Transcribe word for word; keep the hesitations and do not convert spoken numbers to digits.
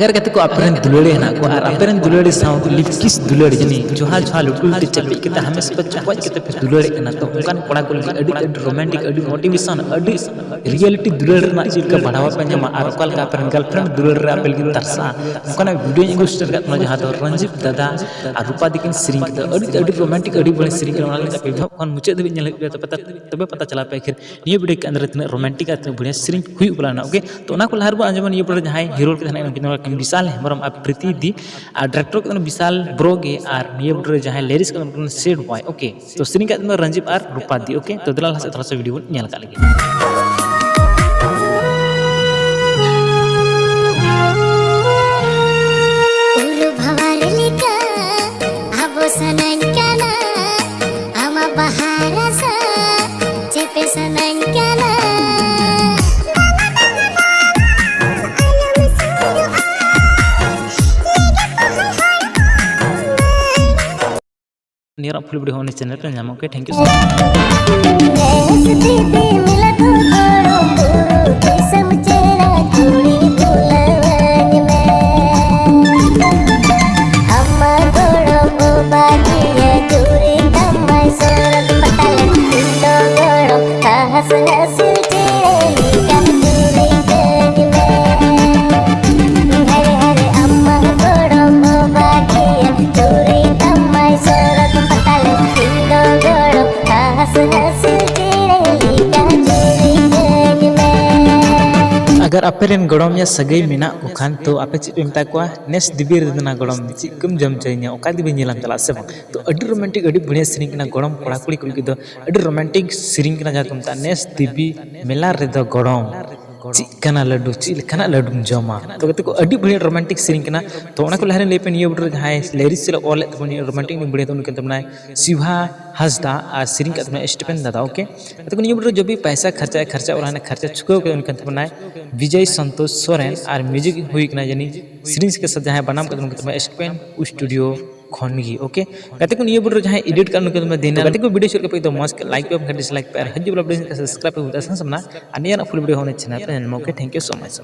ᱟᱨ ᱜᱟᱛᱮ ᱠᱚ, ᱟᱯᱮ ᱨᱮᱱ ᱫᱩᱞᱟᱹᱲᱤ ᱦᱮᱱᱟᱜ ᱠᱚᱣᱟ ᱟᱨ ᱟᱯᱮ ᱨᱮᱱ ᱫᱩᱞᱟᱹᱲᱤ ᱥᱟᱶ ᱞᱤᱯ ᱠᱤᱥ ᱫᱩᱞᱟᱹᱲᱤ, ᱡᱟᱹᱱᱤᱡ ᱡᱚᱦᱟ ᱡᱚᱦᱟ ᱞᱩᱴᱩ ᱞᱩᱴᱤ ᱪᱟᱯᱮᱡ ᱠᱟᱛᱮ ᱦᱟᱢᱮᱥ ᱯᱮ ᱪᱚᱯᱚᱡ ᱠᱟᱛᱮ ᱯᱮ ᱫᱩᱞᱟᱹᱲᱮᱫ ᱠᱟᱱᱟ᱾ ᱛᱚ ᱚᱱᱠᱟᱱ ᱠᱚᱲᱟ ᱠᱚ ᱞᱟᱹᱜᱤᱫ ᱟᱹᱰᱤ ᱟᱹᱰᱤ ᱨᱳᱢᱟᱱᱴᱤᱠ, ᱟᱹᱰᱤ ᱢᱳᱴᱤᱵᱷᱮᱥᱚᱱ, ᱟᱹᱰᱤ ᱨᱤᱭᱮᱞᱤᱴᱤ ᱫᱩᱞᱟᱹᱲ ᱨᱮᱱᱟᱜ ᱪᱮᱫ ᱞᱮᱠᱟ ᱵᱟᱲᱦᱟᱣ ᱯᱮ ᱧᱟᱢᱟ ᱟᱨ ᱚᱠᱟ ᱞᱮᱠᱟ ᱟᱯᱮ ᱨᱮᱱ ᱜᱟᱨᱞᱯᱷᱨᱮᱱᱰ ᱫᱩᱞᱟᱹᱲ ᱨᱮ ᱟᱯᱮ ᱞᱟᱹᱜᱤᱫ ᱛᱟᱨᱥᱟᱜᱼᱟ, ᱚᱱᱠᱟᱱᱟᱜ ᱵᱷᱤᱰᱤᱭᱳᱧ ᱟᱹᱜᱩ ᱥᱮᱴᱮᱨ ᱠᱟᱜ ᱛᱟᱵᱚᱱᱟ, ᱡᱟᱦᱟᱸ ᱫᱚ ᱨᱚᱧᱡᱤᱛ ᱫᱟᱫᱟ ᱟᱨ ᱨᱩᱯᱟ ᱫᱤᱠᱤᱱ ᱥᱮᱨᱮᱧ ᱠᱟᱛᱮ ᱟᱹᱰᱤ ᱟᱹᱰᱤ ᱨᱳᱢᱟᱱᱴᱤᱠ, ᱟᱹᱰᱤ ᱵᱚᱲᱤᱭᱟ ᱥᱮᱨᱮᱧ ᱠᱟᱱᱟ᱾ ᱚᱱᱟ ᱞᱟᱹᱜᱤᱫ ᱟᱯᱮ ᱵᱷᱤᱰᱤᱭᱳ ᱠᱷᱚᱱ ᱢᱩᱪᱟᱹᱫ ᱫᱷᱟᱹᱵᱤᱡ ᱧᱮᱞ ᱦᱩᱭᱩᱜ ᱜᱮᱭᱟ, ᱛᱚᱵᱮ ᱛᱟ-, ᱛᱚᱵᱮ ᱯᱟᱛᱟ ᱪᱟᱞᱟᱣ ᱯᱮ ᱟᱹᱠᱷᱤᱨ ᱱᱤᱭᱟᱹ ᱵᱷᱤᱰᱤᱭᱳ ᱠᱮᱫ ᱟᱱᱫᱨᱮ ᱛᱤᱱᱟᱹᱜ ᱨᱳᱢᱟᱱᱴᱤᱠ ᱟᱨ ᱛᱤᱱᱟᱹᱜ ᱵᱚᱲᱤᱭᱟ ᱥᱮᱨᱮᱧ ᱦᱩᱭᱩᱜ ᱵᱚᱞᱟ ᱱᱟ᱾ ᱳᱠᱮ, ᱛᱚ ᱚᱱᱟ ᱠᱚ ᱞᱟᱦᱟ ᱨᱮᱵᱚᱱ ᱟᱸᱡᱚᱢᱟ ᱱᱤᱭᱟᱹ ᱵᱷᱤᱰᱤᱭᱳ ᱨᱮ ᱡᱟᱦᱟᱸᱭ ᱦᱤᱨᱳ ᱞᱮᱠᱟ ᱛᱟᱦᱮᱱᱟ, ᱩᱱᱠᱤᱱ ᱫᱚ ᱠᱤᱱ ᱵᱤᱥᱟᱞ ᱦᱮᱢᱵᱨᱚᱢ ᱟᱨ ᱯᱨᱤᱛᱤ ᱫᱤ, ᱟᱨ ᱰᱟᱭᱨᱮᱠᱴᱚᱨ ᱠᱟᱱᱟ ᱵᱤᱥᱟᱞ ᱵᱨᱳ ᱜᱮ, ᱟᱨ ᱱᱤᱭᱟᱹ ᱵᱷᱤᱰᱤᱭᱳ ᱨᱮ ᱡᱟᱦᱟᱸᱭ ᱞᱤᱨᱤᱠᱥ ᱠᱟᱱᱟ ᱩᱱᱠᱤᱱ ᱥᱮᱴ ᱵᱚᱭ᱾ ᱳᱠᱮ, ᱛᱚ ᱥᱮᱨᱮᱧ ᱠᱟᱜ ᱛᱟᱵᱚᱱᱟ ᱨᱚᱧᱡᱤᱛ ᱟᱨ ᱨᱩᱯᱟ ᱫᱤ᱾ ᱳᱠᱮ, ᱛᱚ ᱫᱮᱞᱟ ᱞᱟᱦᱟ ᱥᱮᱫ ᱛᱷᱚᱲᱟ ᱥᱟ ᱵᱷᱤᱰᱤᱭᱳ ᱵᱚᱱ ᱧᱮᱞ ᱠᱟᱜ ᱞᱮᱜᱮ᱾ ᱩᱨᱩ ᱵᱷᱟᱣᱟᱨ ᱞᱮᱠᱟ ᱟᱵᱚ ᱥᱟᱱᱟᱧ ᱠᱟᱱᱟ, ᱟᱢᱟᱜ ᱵᱟᱦᱟ ᱨᱟᱥᱟ ᱪᱮᱯᱮ ᱥᱟᱱᱟᱧ ᱠᱟᱱᱟ᱾ ᱱᱤᱭᱟᱹ ᱨᱮᱱᱟᱜ ᱯᱷᱩᱞ ᱵᱷᱤᱰᱤᱭᱳ ᱦᱚᱸ ᱩᱱᱤ ᱪᱮᱱᱮᱞ ᱨᱮ ᱧᱟᱢᱚᱜ ᱜᱮ᱾ Thank you so much. ᱫᱮᱥ ᱫᱤᱫᱤ ᱢᱤᱞᱟ ᱫᱚ ᱜᱚᱲᱚ ᱵᱩᱨᱩ ᱫᱤᱥᱚᱢ ᱪᱮᱦᱨᱟ ᱠᱩᱲᱤ ᱵᱩᱞᱟᱹᱣᱟᱹᱧ ᱢᱮ᱾ ᱟᱢ ᱢᱟ ᱜᱚᱲᱚ ᱵᱟᱵᱟ ᱜᱮᱭᱟ ᱪᱩᱨᱤ ᱛᱟᱢᱟᱭ ᱥᱚᱨᱚᱛ ᱯᱟᱛᱟᱞ, ᱤᱧ ᱫᱚ ᱜᱚᱲᱚ ᱦᱟᱸᱥ ᱦᱟᱸᱥ ᱪᱮᱬᱮ ᱞᱮᱠᱟ ᱪᱩᱨᱤ ᱠᱟᱹᱧ ᱢᱮ᱾ ᱦᱟᱭ ᱦᱟᱭ ᱟᱢ ᱢᱟ ᱜᱚᱲᱚ ᱵᱟᱵᱟ ᱜᱮᱭᱟ ᱪᱩᱨᱤ ᱛᱟᱢᱟᱭ ᱥᱚᱨᱚᱛ ᱯᱟᱛᱟᱞ, ᱤᱧ ᱫᱚ ᱜᱚᱲᱚ ᱦᱟᱸᱥ ᱦᱟᱸᱥ ᱪᱮᱬᱮ ᱞᱮᱠᱟ ᱪᱩᱨᱤ ᱠᱟᱹᱧ ᱢᱮ᱾ ᱟᱜᱟᱨ ᱟᱯᱮ ᱨᱮᱱ ᱜᱚᱲᱚᱢᱤᱭᱟ ᱥᱟᱹᱜᱟᱹᱭ ᱢᱮᱱᱟᱜ ᱠᱚ ᱠᱷᱟᱱ, ᱛᱚ ᱟᱯᱮ ᱪᱮᱫ ᱯᱮ ᱢᱮᱛᱟ ᱠᱚᱣᱟ? ᱱᱮᱥ ᱫᱮᱵᱤ ᱨᱮᱫᱱᱟ ᱜᱚᱲᱚᱢ, ᱪᱮᱫ ᱠᱚᱢ ᱡᱚᱢ ᱦᱚᱪᱚᱭᱤᱧᱟ? ᱚᱠᱟ ᱫᱮᱵᱤ ᱧᱮᱞᱟᱢ ᱪᱟᱞᱟᱜ ᱥᱮ ᱵᱟᱝ? ᱛᱚ ᱟᱹᱰᱤ ᱨᱳᱢᱟᱱᱴᱤᱠ, ᱟᱹᱰᱤ ᱵᱟᱹᱲᱤᱭᱟ ᱥᱮᱨᱮᱧ ᱠᱟᱱᱟ ᱜᱚᱲᱚᱢ ᱠᱚᱲᱟ ᱠᱩᱲᱤ ᱠᱚ ᱞᱟᱹᱜᱤᱫ ᱫᱚ᱾ ᱟᱹᱰᱤ ᱨᱳᱢᱟᱱᱴᱤᱠ ᱥᱮᱨᱮᱧ ᱠᱟᱱᱟ, ᱡᱟᱦᱟᱸ ᱠᱚ ᱢᱮᱛᱟᱜᱼᱟ ᱱᱮᱥ ᱫᱮᱵᱤ ᱢᱮᱞᱟ ᱨᱮᱫᱚ ᱜᱚᱲᱚᱢ᱾ ᱪᱮᱫ ᱠᱟᱱᱟ ᱞᱟᱹᱰᱩ, ᱪᱮᱫ ᱞᱮᱠᱟᱱᱟᱜ ᱞᱟᱹᱰᱩᱢ ᱡᱚᱢᱟ? ᱛᱚ ᱜᱟᱛᱮ ᱠᱚ, ᱟᱹᱰᱤ ᱵᱟᱹᱲᱤᱡ ᱨᱳᱢᱟᱱᱴᱤᱠ ᱥᱮᱨᱮᱧ ᱠᱟᱱᱟ᱾ ᱛᱚ ᱚᱱᱟ ᱠᱚ ᱞᱟᱦᱟ ᱨᱮ ᱞᱟᱹᱭ ᱯᱮ, ᱱᱤᱭᱟᱹ ᱵᱷᱤᱰᱤᱭᱳ ᱨᱮ ᱡᱟᱦᱟᱸᱭ ᱞᱤᱨᱤᱠᱥ ᱨᱮ ᱚᱞ ᱞᱮᱫ ᱛᱟᱵᱚᱱᱟ ᱱᱤᱭᱟᱹ ᱨᱳᱢᱟᱱᱴᱤᱠ ᱵᱟᱹᱲᱤᱡ ᱫᱚ, ᱩᱱᱤ ᱠᱟᱱ ᱛᱟᱵᱚᱱᱟᱭ ᱥᱤᱵᱷᱟ ᱦᱟᱸᱥᱫᱟ ᱟᱨ ᱥᱮᱨᱮᱧ ᱠᱟᱜ ᱛᱟᱵᱚᱱᱟᱭ ᱥᱴᱤᱯᱮᱱ ᱫᱟᱫᱟ᱾ ᱳᱠᱮ, ᱜᱟᱛᱮ ᱠᱚ, ᱱᱤᱭᱟᱹ ᱵᱷᱤᱰᱤᱭᱳ ᱨᱮ ᱡᱚᱵᱤ ᱯᱟᱭᱥᱟ ᱠᱷᱟᱨᱪᱟ ᱠᱷᱟᱨᱪᱟ ᱚᱲᱟᱜ ᱨᱮ ᱠᱷᱟᱨᱪᱟ ᱪᱩᱠᱟᱹᱣ ᱠᱟᱛᱮ ᱩᱱᱤ ᱠᱟᱱ ᱛᱟᱵᱚᱱᱟᱭ ᱵᱤᱡᱚᱭ ᱥᱚᱱᱛᱳᱥ ᱥᱚᱨᱮᱱ ᱟᱨ ᱢᱤᱭᱩᱡᱤᱠ ᱦᱩᱭ ᱠᱟᱱᱟ ᱡᱟᱹᱱᱤᱡ ᱥᱮᱨᱮᱧ ᱥᱮ ᱡᱟᱦᱟᱸᱭ ᱵᱟᱱᱟᱢ ᱠᱟᱛᱮ ᱩᱱᱤ ᱠᱟᱱ ᱛᱟᱵᱚᱱᱟᱭ ᱥᱴᱤᱯᱮᱱ ᱥᱴᱩᱰᱤᱭᱳ ᱠᱷᱚᱱ ᱜᱮ᱾ ᱳᱠᱮ, ᱜᱟᱛᱮ ᱠᱚ, ᱱᱤᱭᱟᱹ ᱵᱷᱤᱰᱤᱭᱳ ᱨᱮ ᱡᱟᱦᱟᱸᱭ ᱮᱰᱤᱴ ᱠᱟᱜ ᱩᱱᱤ ᱠᱟᱱ ᱛᱟᱵᱚᱱᱟᱭ ᱫᱤᱱᱟ᱾ ᱜᱟᱛᱮ ᱠᱚ, ᱵᱷᱤᱰᱤᱭᱳ ᱪᱮᱫ ᱞᱮᱠᱟ ᱯᱮ ᱟᱹᱭᱠᱟᱹᱣ? ᱢᱚᱡᱽ ᱞᱟᱭᱤᱠ ᱯᱮ, ᱵᱟᱝᱠᱷᱟᱱ ᱰᱤᱥᱞᱟᱭᱤᱠ ᱯᱮ, ᱟᱨ ᱦᱤᱡᱩᱜ ᱵᱚᱞᱟ ᱵᱷᱤᱰᱤᱭᱳ ᱥᱟᱵᱥᱠᱨᱟᱭᱤᱵ ᱯᱮ, ᱵᱩᱡᱷᱟᱹᱣ ᱥᱟᱱᱟ ᱥᱟᱱᱟ᱾ ᱟᱨ ᱱᱤᱭᱟᱹ ᱨᱮᱱᱟᱜ ᱯᱷᱩᱞ ᱵᱷᱤᱰᱤᱭᱳ ᱦᱚᱸ ᱚᱱᱟ ᱪᱮᱱᱮᱞ ᱨᱮ ᱧᱟᱢᱚᱜ᱾ Okay, thank you so much᱾